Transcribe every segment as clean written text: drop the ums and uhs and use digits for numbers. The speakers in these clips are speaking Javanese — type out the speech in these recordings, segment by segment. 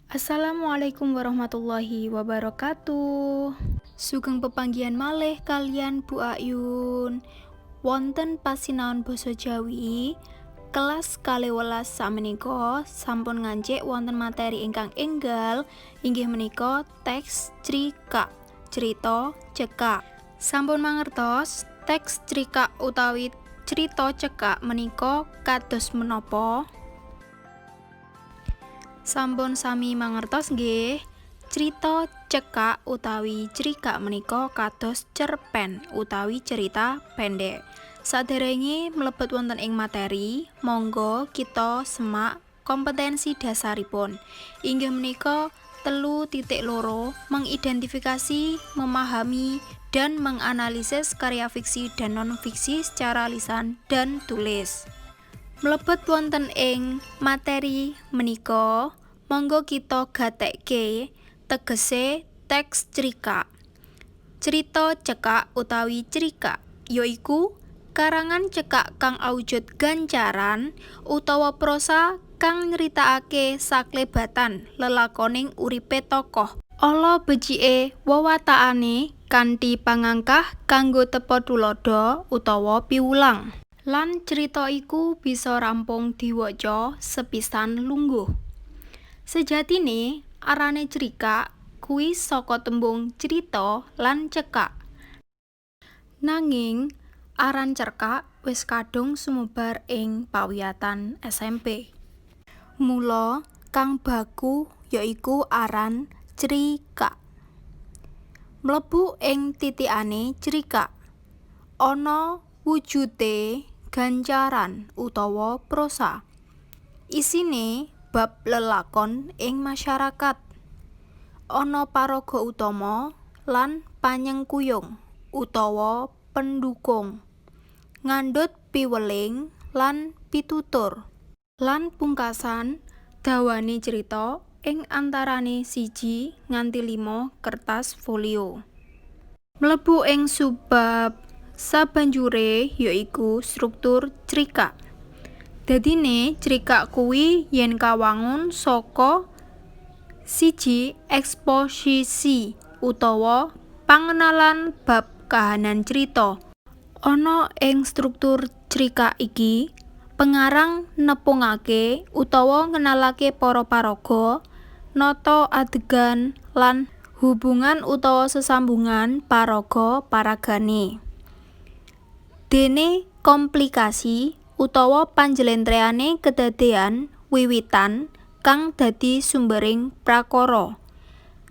Assalamualaikum warahmatullahi wabarakatuh. Sugeng pepanggihan malih kaliyan Bu Ayun. Wonten pasinaon basa Jawi kelas 12 sakmenika sampun ngancik wonten materi ingkang enggal, inggih menika teks crikak, crita cekak. Sampun mangertos teks crikak utawi crita cekak menika kados menapa? Sampun sami mangertos nggih? Crita cekak utawi crikak menika kados cerpen utawi cerita pendek. Saderenge mlebet wonten ing materi, monggo kita semak kompetensi dasaripun. Inggih menika 3.2, mengidentifikasi, memahami, dan menganalisis karya fiksi dan non-fiksi secara lisan dan tulis. Mlebet wonten ing materi menika, monggo kita gatekke tegese teks crikak. Crita cekak utawi crikak yaiku karangan cekak kang awujud gancaran utawa prosa kang nyritakake saklebatan lelakoning uripe tokoh, ala becike wewatakane kanthi pangangkah kanggo tepa tuladha utawa piwulang. Lan crita iku bisa rampung diwaca sepisan lungguh. Sejatine arane crikak kuwi saka tembung crita lan cekak. Nanging aran cerkak wis kadung sumebar ing pawiyatan SMP. Mula kang baku yaiku aran crikak. Mlebu ing titikane crikak ana wujute gancaran utawa prosa. Isine bab lelakon ing masyarakat. Ana paraga utama lan panyengkuyung utawa pendukung. Ngandhut piweling lan pitutur. Lan pungkasan dawane crita ing antarane 1 nganti 5 kertas folio. Mlebu ing subbab sabanjure, yaiku struktur crikak. Dadine crikak kuwi yen kawangun saka 1 eksposisi utawa pangenalan bab kahanan crita. Ana ing struktur crikak iki pengarang nepungake utawa ngenalake para paraga, nata adegan lan hubungan utawa sesambungan paraga-paragane. Dene komplikasi utawa panjlentrehane kedadean wiwitan kang dadi sumbering prakara.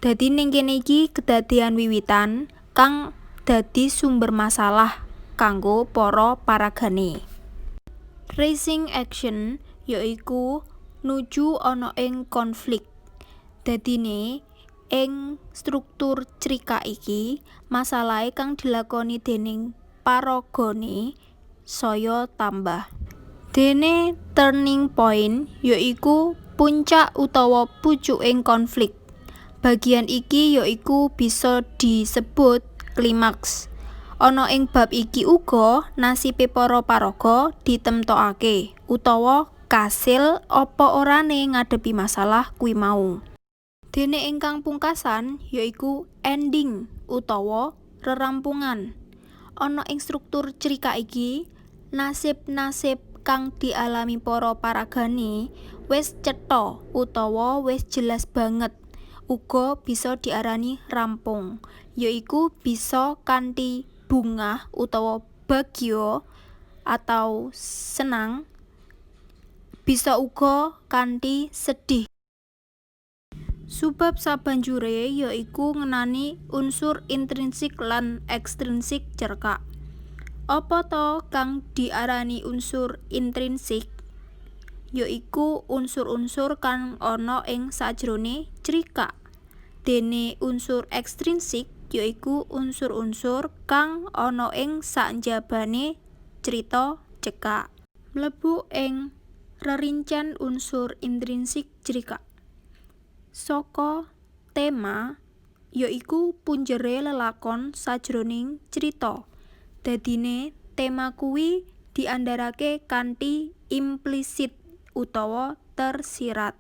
Dadi ning kene iki kedadean wiwitan kang dadi sumber masalah kanggo para paragane. Rising action yaiku nuju ana ing konflik. Dadine ing struktur crikak iki masalahe kang dilakoni dening paragane saya tambah. Dene turning point yaiku puncak utawa pucuking konflik. Bagian iki yaiku bisa disebut klimaks. Ana ing bab iki uga nasibe para paraga ditemtokake utawa kasil apa orane ngadepi masalah kuwi mau. Dene ingkang pungkasan yaiku ending utawa rerampungan. Ana ing struktur crikak iki nasib-nasib kang dialami para paragane wis cetha utawa wis jelas banget, uga bisa diarani rampung, yaiku bisa kanthi bungah utawa bagya atau senang, bisa uga kanthi sedih. Subbab sabanjure yaiku ngenani unsur intrinsik lan ekstrinsik cerkak. Apa ta kang diarani unsur intrinsik? Yaiku unsur-unsur kang ana ing sajrone crikak. Dene unsur ekstrinsik yaiku unsur-unsur kang ana ing sanjabane crita cekak. Mlebu ing rerincen unsur intrinsik crikak. Saka tema yaiku punjere lelakon sajroning crita. Dadine tema kuwi diandharake kanthi implisit utawa tersirat.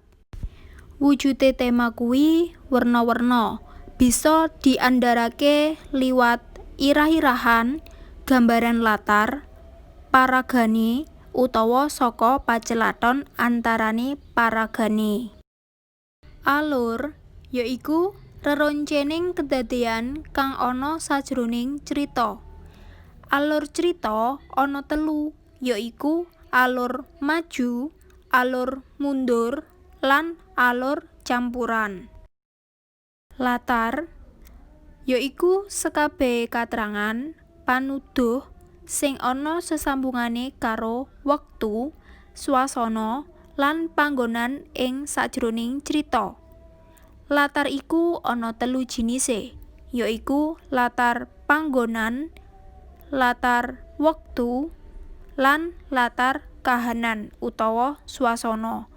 Wujude tema kuwi werna-werna, bisa diandharake liwat irah-irahan, gambaran latar paragane utawa saka pacelathon antarane paragane. Alur ya iku reroncening kedadean kang ana sajroning crita. Alur crita ana telu ya iku alur maju, alur mundur, lan alur campuran. Latar ya iku sekabehe katrangan panuduh sing ana sesambungane karo wektu, swasana, lan panggonan ing sajroning crita. Latar iku ana telu jinise, ya iku latar panggonan, latar wektu, lan latar kahanan utawa swasana.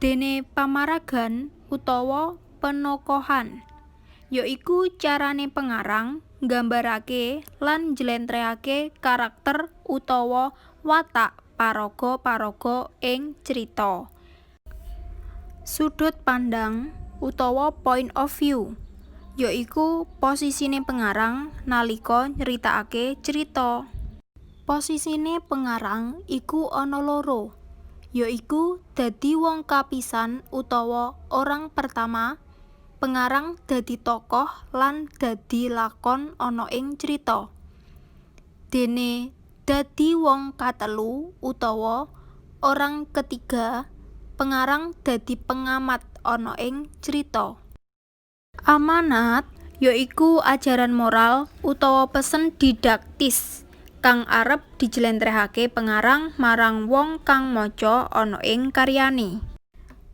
Dene pamaragan utawa penokohan ya iku carane pengarang nggambarake lan njlentrehake karakter utawa watak paraga-paraga ing crita. Sudut pandang utawa point of view ya iku posisine pengarang nalika nyritakake crita. Posisine pengarang iku ana loro, ya iku dadi wong kapisan utawa orang pertama, pengarang dadi tokoh lan dadi lakon ana ing crita. Dene dadi wong katelu utawa orang ketiga, pengarang dadi pengamat ana ing crita. Amanat ya iku ajaran moral utawa pesen didaktis kang arep dijlentrehake pengarang marang wong kang maca ana ing karyane.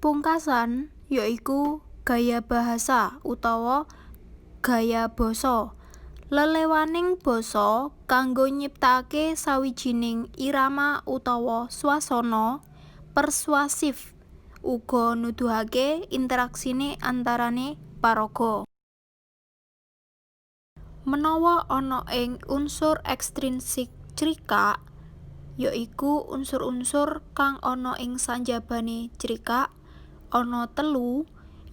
Pungkasan ya iku gaya bahasa utawa gaya basa, lelewaning basa kanggo nyiptakake sawijining irama utawa swasana persuasif uga nuduhake interaksine antarane paraga. Menawa ana ing unsur ekstrinsik crikak, ya iku unsur-unsur kang ana ing sanjabane crikak, ana telu,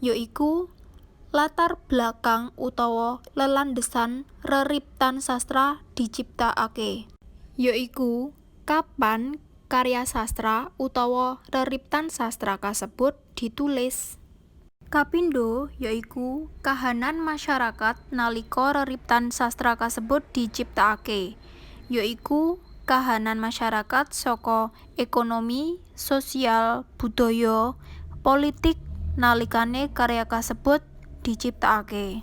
ya iku latar belakang utawa lelandhesan reriptan sastra diciptakake, ya iku kapan karya sastra utawa reriptan sastra kasebut ditulis. Kapindho ya iku kahanan masyarakat nalika reriptan sastra kasebut diciptakake, ya iku kahanan masyarakat saka ekonomi, sosial, budaya, politik nalikane karya kasebut diciptakake.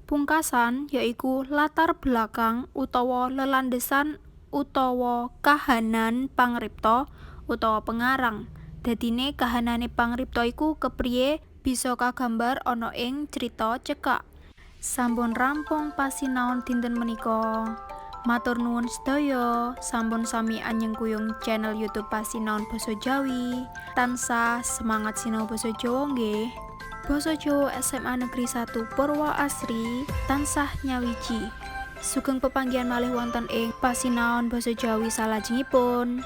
Pungkasan ya iku latar belakang utawa lelandhesan utawa kahanan pangripta utawa pengarang. Dadine kahanane pangripta iku kepriye bisa kagambar ana ing crita cekak. Sampun rampung pasinaon dinten menika. Matur nuwun sedaya sampun sami anyengkuyung channel YouTube Pasinaon Basa Jawi. Tansah semangat sinau basa Jawa nggih. Basa Jawa SMA Negeri 1 Purwoasri tansah nyawiji. Sugeng pepanggihan malih wonten ing pasinaon basa Jawi salajengipun.